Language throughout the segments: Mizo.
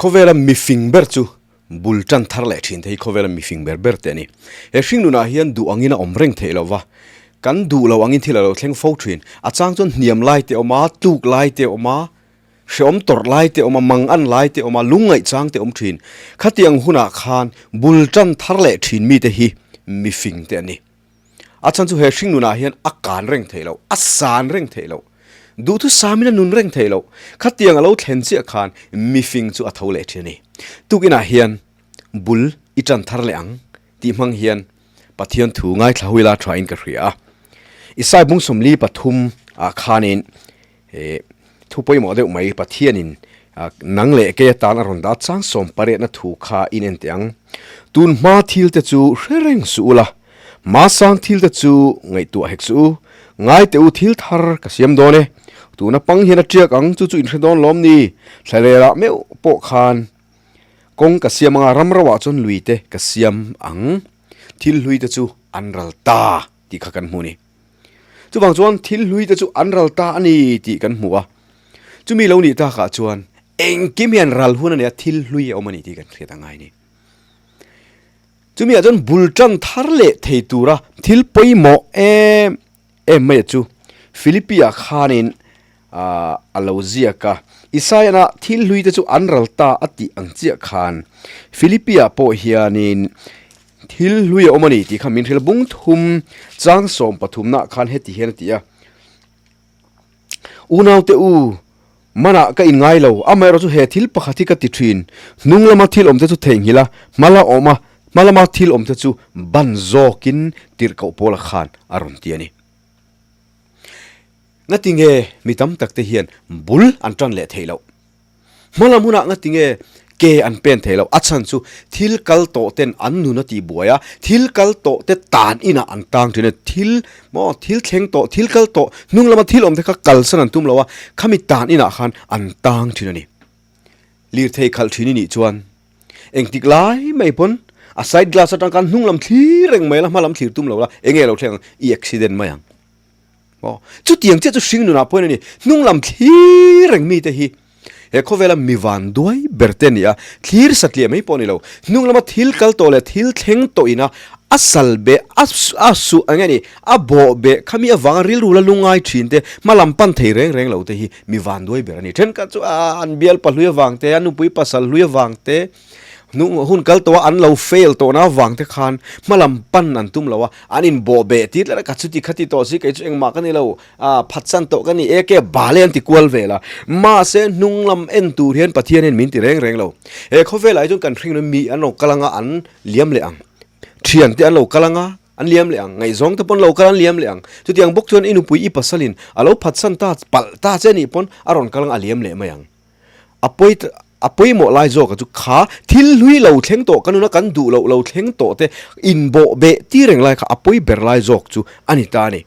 Khawvela mifing ber chu bul tan thar leh thin te hi khawvela mifing ber ber te a ni. He hring nunah hian duh angin a awm reng theih lo va, kan duh lo angin thil a lo thleng fo thin. A chang chuan hniam lai te a awm a, tluk lai te a awm a, hreawm tawrh lai te a awm a, mang an lai te a awm a, lungngaih chang te a awm thin. Khatiang hunah khan bul tan thar leh thin mite hi mifing te a ni. A chhan chu he hring nunah hian a kan reng theih loh, a san reng theih loh, duhthusamin a nun reng theih loh. Khatiang a lo thlen chiah khan mifing chu a tho leh thin a ni. Tukinah hian bul i tan thar leh ang tih hmang hian Pathian thu ngaithla huila thain ka hria a. Isai bung 43 ah khanin thu pawimawh deuh mai Pathianin nang leh kei atan a rawn dah chang sawm pariatna thu kha in en teh ang. Tun hma thil te chu hre reng suh ula, hma sang thil te chu ngaihtuah hek suh u, ngai teh u thil thar ka siam dawn e, tuna pang hian a tiak ang chu chu in hre dawn lawm ni, thlaler ah meuh pawh khan kawng ka siam anga ram ro ah chuan lui te ka siam ang, thil hlui te chu an ral ta tih kha kan hmu ni. Chuvang chuan thil hlui te chu an ral ta a ni tih kan hmu a. Chumi lo nih takah chuan engkim hian ral hun a nia thil hlui a awm a ni tih kan hriat a ngai a ni. Chumi ah chuan bul tan thar leh thei tura thil pawimawh em em mai chu Philippi ah khanin a lo ziak a. Isaiah-na thil hlui te chu an ral ta a tih ang chiah khan Philippi ah pawh hianin Thil hlui a awm a ni tih kha min hrilh bung thum chang sawm pathumna khan heti hian a ti a, Unaute u, manah ka inngai lo, amaherawh chu he thil pakhat hi ka ti thin, hnung lama thil awmte chu theihnghilh a, hma la awm a, hma lama thil awmte chu ban zawkin tirhkoh pawla khan a rawn ti a ni. Ngatinge mi tam takte hian bul an tan leh theih loh? Hmalam hunah ngatinge ke an pen thei lo? A chhan chu thil kal tawh ten an nun a tih buai a, thil kal tawh te tan inah an tang thin a, thil maw thil thleng tawh, thil kal tawh, hnung lama thil awm te kha kalsan an tum lo a, khami tan inah khan an tang thin a ni. Lirthei khalh thin i nih chuan engtik lai mai pawn a side glass atang khan hnung lam thlir reng mai la, hmalam thlir tum lo la, enge lo thleng ang, i accident mai ang. Aw, chutiang chiah chu hring nunah pawhin a ni. Hnung lam thlir reng mite hi he khawvela mi van duai ber te a ni a, thlir satliah mai pawh a ni lo. Hnung lama thil kal tawh leh thil thleng tawh ina a sal beh, a a suh eng nge ni, a bawh beh khami avanga rilru la lungngai thin te, hma lam pan thei reng reng lo te hi mi van duai ber a ni. Thenkhat chu a an bial pahlui avang te, a nupui pasal hlui avang te, Hnung hun kal tawh a an lo fail tawhna avang te khan hmalam pan an tum lo a, an inbawh beh tir tlat a, ka chuti khati tawh si kei chu engmah ka ni lo, ah phatsan tawh ka ni e ke bale an ti kual vel a, mahse hnung lam en tur hian Pathian hian min ti reng reng lo. He khawvelah hi chuan kan hring lo mi an lo kal anga an liam leh ang, thian te an lo kal anga an liam leh ang, ngaihzawng te pawn lo kal an liam leh ang, chutiang bawk chuan i nupui i pasalin a lo phatsan ta palh ta che nih pawn a rawn kal anga a liam leh mai ang. A pawi a pawimawh lai zawk a chu kha thil hlui lo thleng tawh kan nuna kan duh loh lo thleng tawh te inbawh beh tir reng lai kha a pawi ber lai zawk chu a ni ta a ni.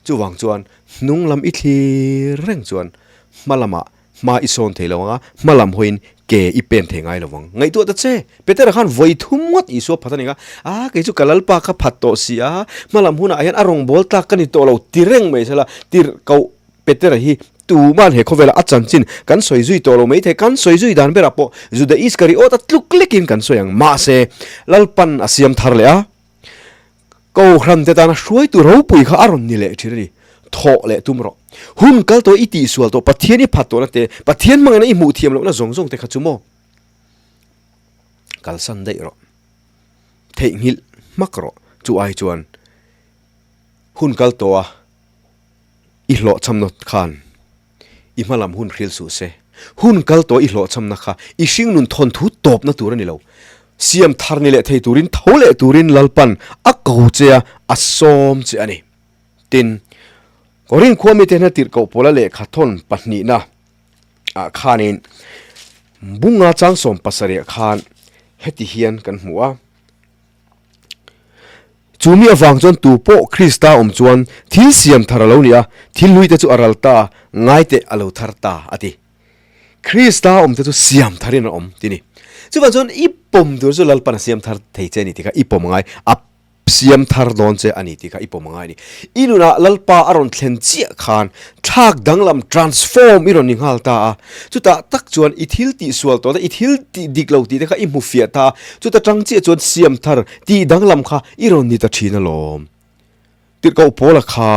Chuvang chuan hnung lam i thlir reng chuan hma lamah hma i sawn thei lo ang a, hma lam hawiin ke i pen thei ngai lo vang. Ngaihtuah ta che, Petera khan vawi thum ngawt Isua phat a ni kha, a kei chu ka Lalpa kha phat tawh si a, hma lam hunah hian a rawngbâwl tlâk ka ni tawh lo ti reng mai sela, tirhkoh Petera hi tuman he khawvela a chanchin kan sawi zui tawh lo mai thei, kan sawi zui dan berah pawh Juda Iskariot a tluk lekin kan sawi ang. Mahse, Lalpan a siam thar leh a, Kohhran te tana hruaitu ropui kha a rawn ni leh thin a ni. Thawh leh tum rawh. Hun kal tawh i tihsual tawh, Pathian i phat tawhna te, Pathian hmangaihna i hmuh thiam lohna zawng zawng te kha chu maw? Kalsan daih rawh. Theihnghilh hmak rawh. Chu ai chuan hun kal tawh a. I hlawhchhamna khan i hmalam hun hril suh se. Hun kal tawh i hlawhchhamna kha i hringnun thawnthu tawpna tur a ni lo. Siam thar ni leh thei turin tho leh turin Lalpan a ko che a, a sawm che a ni. Tin, Korin khua mite hna tirhkoh pawla lehkha thawn pahnihna ah khanin bunga chang 17 khan heti hian kan hmu a. Chu mi avang chuan tu pawh Krista awm chuan thil siam thar a lo ni a, thil hlui te chu a ral ta, ngai teh a lo thar ta, a ti. Krista awm te chu siam tharin a awm ti ni. Chuvang chuan i pawm tur chu Lalpan a siam thar thei che a ni tih kha i pawm ngai a. Siam thar dawn che a ni tih kha i pawm a ngai a ni. I nunah Lalpa a rawn thlen chiah khan thlak danglam, transform, i rawn ni nghal ta a. Chutah tak chuan i thil tih sual tawh te, i thil tih dik lo tih te kha i hmu fiah ta a. Chuta tang chiah chuan siam thar, tih danglam kha i rawn ni ta thin alawm. Tirhkoh Paula kha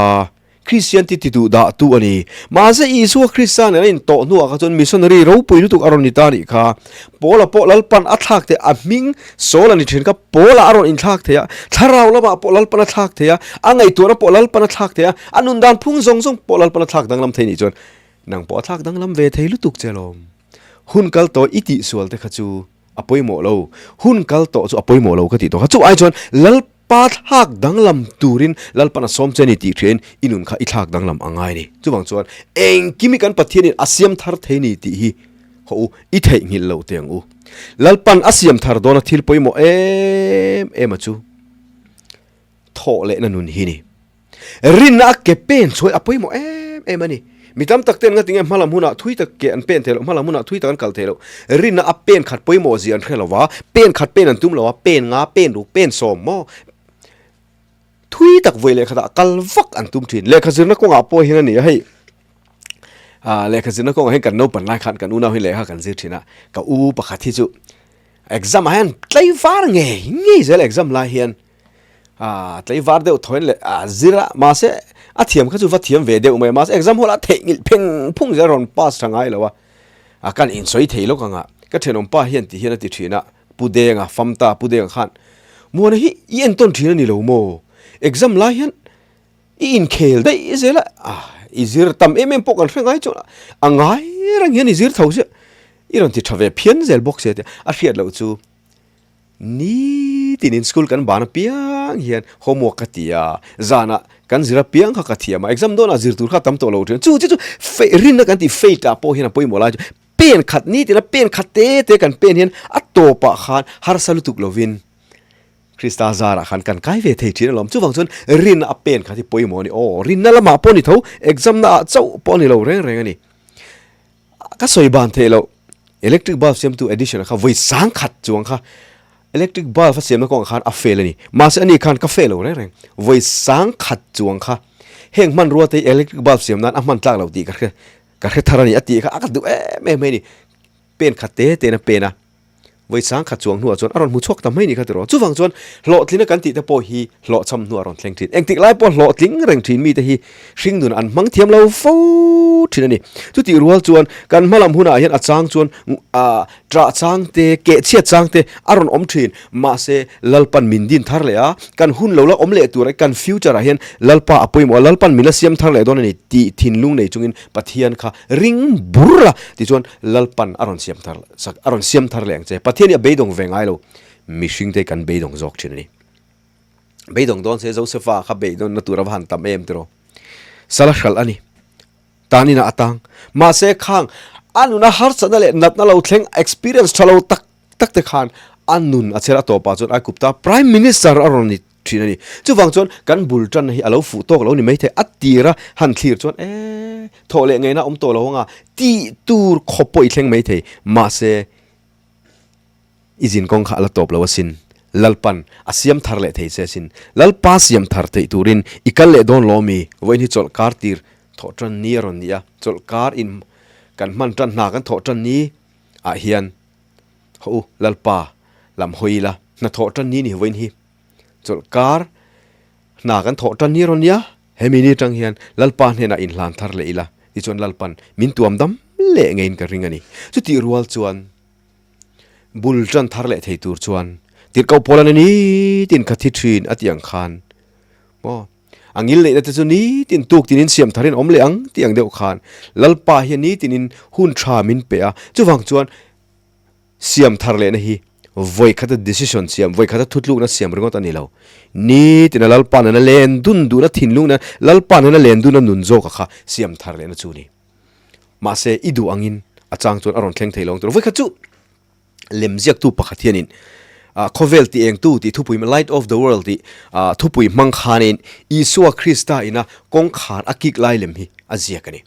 Kristian ti ti duh dah tu a ni. Mahse Isua Krista nen a intawh hnuah kha chuan missionary ropui lutuk a rawn ni ta a nih kha. Paula pawh Lalpan a thlak thei a, a hming Saul a ni thin kha Paula a rawn inthlak thei a, thlarau lamah pawh Lalpan a thlak thei a, a ngaihtuahna pawh Lalpan a thlak thei a, a nun dan phung zawng zawng pawh Lalpan a thlak danglam thei nih chuan nang pawh a thlak danglam ve thei lutuk che alawm. Hun kal tawh i tihsual te kha chu a pawimawh lo, hun kal tawh chu a pawimawh lo ka tih tawh kha. Chu ai chuan Lalpa thlak danglam turin Lalpan a sawm che a ni tih hriain i nun kha i thlak danglam a ngai a ni. Chuvang chuan engkim hi kan Pathianin a siam thar thei ni tih hi hawh u, i theihnghilh lo teh ang u. Lalpan a siam thar dawna thil pawimawh em em a chu thawh lehna nun hi ni. Rinna a ke pen chhuai a pawimawh em em a ni. Mi tam tak ten ngatinge hmalam hunah thui tak ke an pen thei loh, hmalam hunah thui tak an kal thei loh. Rinna a pen khat pawimawh zia an hre lo va, pen khat pen an tum lo a, pen nga, pen ruk, pen sawm maw? Thui tak vawi lehkhatah kal vak an tum thin. Lehkha zirna kawngah pawh hian a ni a, hei lehkha zirna kawngah hian kan naupan lai khan kan unau hi lehkha kan zir thin a, ka u pakhat hi chu exam ah hian tlaivar ngei ngei zel exam lai hian. Ah, tlaivar deuh thaw in leh ah zir a, mahse a thiam kha chu va thiam ve deuh mai a, mahse exam hall ah theihnghilh pheng phung zel a rawn pass tha ngai lo a, ah kan insawi thei lawk ang a, ka thenawm pa hian ti hian a ti thin a, Pu Denga, Famta Pu Denga khan, Muana hi i entawn thin a ni lo maw? Exam lai hian i inkhel daih zel a, ah i zir tam em em pawh kan hre ngai chuan a ngai reng hian i zir tho sia, i rawn ti tha ve phian zel bawk sia tia a hriat loh chu. Nitinin school kan ban apiang hian homework ka ti a, zanah kan zir apiang kha ka thiam a, exam dawnah zir tur kha tam tawh lo thin. Chu chu chu rinna kan tih faith ah pawh hian a pawimawh lai chu pen khat nitina pen khat te te kan pen hian a tawpah khan harsa lutuk lovin Krista zarah khan kan kai ve thei thin alawm. Chuvang chuan rinna a pen khat hi pawimawh a ni. Aw, rinna lamah pawh ni tho, exam naah chauh pawh a ni lo reng reng a ni. Ka sawi ban theih loh, electric bulb siamtu Edison-a kha vawi sang khat chuang kha electric bulb a siamna kawngah khan a fail a ni. Mahse ani khan ka fail lo reng reng. Vawi sang khat chuang kha heng hmanrua te hi electric bulb siam nan a hman tlak loh tih ka hre ka hre thar a ni a tih kha a ka duh em em mai a ni. Pen khat te tein a pen a. Vawi sang khat chuang hnuah chuan a rawn hmu chhuak ta mai ni kha tiraw. Chuvang chuan hlawhtlina kan tih te pawh hi hlawhchham hnuah a rawn thleng thin. Engtik lai pawh hlawhtling reng thin mite hi hringnun an hmang thiam lo fo thin a ni. Chutih rual chuan kan hmalam hunah hian a chang chuan ṭah chang te, kehchhiat chang te a rawn awm thin. Mahse Lalpan min din thar leh a, kan hun lo la awm leh tur kan future ah hian Lalpa a pawimawh a, Lalpan min la siam thar leh dawn a ni tih thinlung nei chungin Pathian kha ring bur la tichuan Lalpan a rawn siam thar sak a rawn siam thar leh ang che. Pathian hi a beidawng ve ngai lo, mihring te kan beidawng zawk thin a ni. Beidawng dawn se Josepha kha beidawnna tur a va han tam em tiraw? Sala hralh a ni. Tan inah a tang. Mahse khang a nuna harsatna leh natna lo thleng experience tha lo tak tak te khan a nun a cher a tawpah chuan Aikupta Prime Minister a rawn ni thin a ni. Chuvang chuan kan bul tanna hi a lo fuh tawk lo ni maithei a tira han thlir chuan e thawh leh ngaihna awm tawh lo anga tih tur khawp pawh i thleng maithei mahse i zin kawng kha a la tawp lo asin. Lalpan a siam thar leh thei che asin. Lalpa siam thar theih turin i kal leh dawn lo mi? Vawiin hi chawlh kar tir thawh tan ni a rawn ni a, chawlh kar in kan hman tan hna kan thawh tan ni ah hian Hawh u, Lalpa, lam hawi ila, hna thawh tan ni ni vawiin hi. Chawlh kar hna kan thawh tan ni rawn nia, hemi ni atang hian Lalpa hnenah inhlan thar leh ila, tichuan Lalpan min tuam dam leh ngeiin ka ring a ni. Chutih rual chuan bul tan thar leh thei tur chuan tirhkoh pawl an nitin kha thi thin a tih ang khan maw a ngil neihna te chu nitin tuk tinin siam tharin awm leh ang tih ang deuh khan Lalpa hian nitinin hun tha min pe a, chuvang chuan Siam thar lehna hi vawi khata decision siam, vawi khata thutlukna siam ringawt a ni lo. Nitina Lalpa nena len dun duhna thinlung nen Lalpa nena len duna nun zawka kha siam thar lehna chu a ni. Mahse, i duh angin a chang chuan a rawn thleng thei lo ang tur. Vawi khat chu lemziaktu pakhat hianin khawvel ti engtu tih thupui Light of the World tih thupui hmang khanin Isua Krista ina kawngkhar a kik lai lem hi a ziak a ni.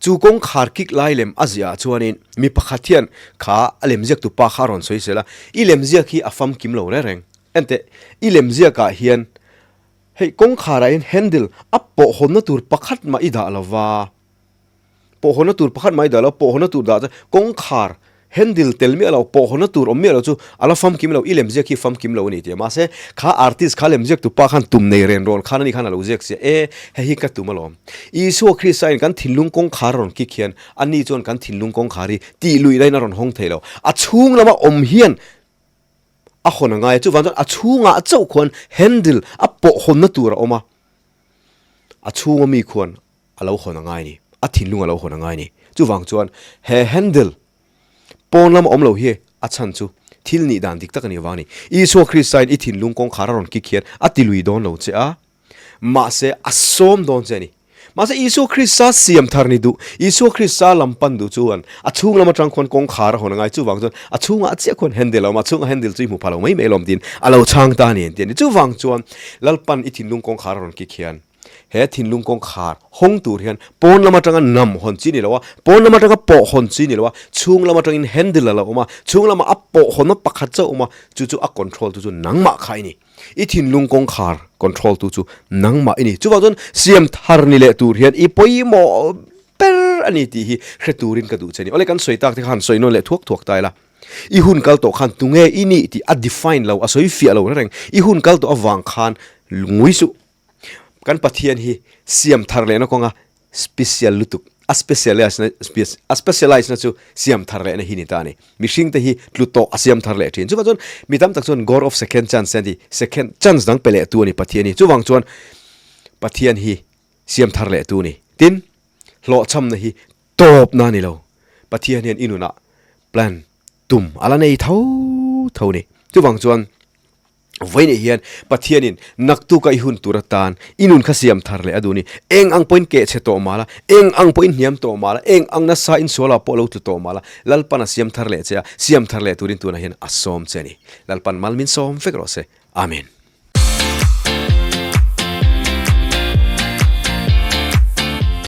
Chu kawngkhar kik lai lem a ziah ah chuanin mi pakhat hian kha a lemziaktu pa kha a rawn sawi sel a, i lemziak hi a famkim lo reng reng. Enteh, i lemziakah hian hei kawngkharah hian handle a pawhhawnna tur pakhat mah i dah lo va, pawhhawnna tur pakhat mah i dah lo, pawhhawnna tur dah chuan kawngkhar handle tel miah lo, pawhhawnna tur awm miah lo chu a la famkim lo, i lemziak hi famkim lo a ni tih a. Mahse, kha artist kha lemziak tupa khan tum nei ren rawn khan ani khan a lo ziak sia, e, hei hi ka tum alawm. Isua Krista in kan thinlung kawngkhar a rawn kik hian ani chuan kan thinlung kawngkhar hi tih luih laiin a rawn hawng thei lo. A chhung lama awm hian a hawn a ngai a, chuvang chuan a chhungah chauh khuan handle a pawh hawnna tur a awm a, a chhunga mi khuan a lo hawn a ngai a ni, a thinlung a lo hawn a ngai a ni. Chuvang chuan he handle pawn lama awm lo hi a chhan chu thil nih dan dik tak a nih avang a ni. Isua Kristain i thinlung kawngkhar a rawn kik hian a ti lui dawn lo che a, Mahse, a sawm dawn che a ni. Mahse, Isua Krista siam thar ni duh, Isua Krista lam pan duh chuan a chhung lam atang khuan kawngkhar a hawn a ngai. Chuvang chuan a chhungah chiah khuan handle a awm a, a chhungah handle chu i hmu pha lo mai mai alawm tiin a lo chhang ta a ni an ti a ni. Chuvang chuan Lalpan i thinlung kawngkhar a rawn kik hian he thinlung kawngkhar hawng tur hian pawn lam atanga nam hawn chi ni lo a, pawn lam atanga pawh hawn chi ni lo a, chhung lam atangin handle a lo awm a, chhung lamah a pawh hawnna pakhat chauh a awm a, chu chu a control tu chu nangmah kha i ni. I thinlung kawngkhar control tu chu nangmah i ni. Chuvang chuan siam thar ni leh tur hian i pawimawh ber a ni tih hi hre turin ka duh che a ni. Awle kan sawi tak te kha han sawi nawn leh thuak thuak ta ila. I hun kal tawh khan tunge i nih tih a define lo, a sawi fiah lo reng. I hun kal tawh avang khan ngui suh. Kan Pathian hi siam thar lehna kawnga special lutuk, a specialize na a specialize na chu siam thar lehna hi ni ta a ni. Mihring te hi tlu tawh a siam thar leh thin. Chuvang chuan mi tam tak chuan God of second chance an ti, second chance dang pe leh tu a ni Pathian hi. Chuvang chuan Pathian hi siam thar leh tu a ni. Tin, hlawhchhamna hi tawpna a ni lo. Pathian hian i nunah plan tum a la nei tho tho a ni. Chuvang chuan Vawiinah hian Pathianin naktuka i hun tur atan i nun kha siam thar leh a duh a ni. Eng ang pawhin keh chhe tawh mah la, eng ang pawhin hniam tawh mah la, eng ang nasa insualah pawh lo tlu tawh mah la, Lalpan a siam thar leh che a, siam thar leh turin tunah hian a sawm che a ni. Lalpan mal min sawm vek rawh se. Amen.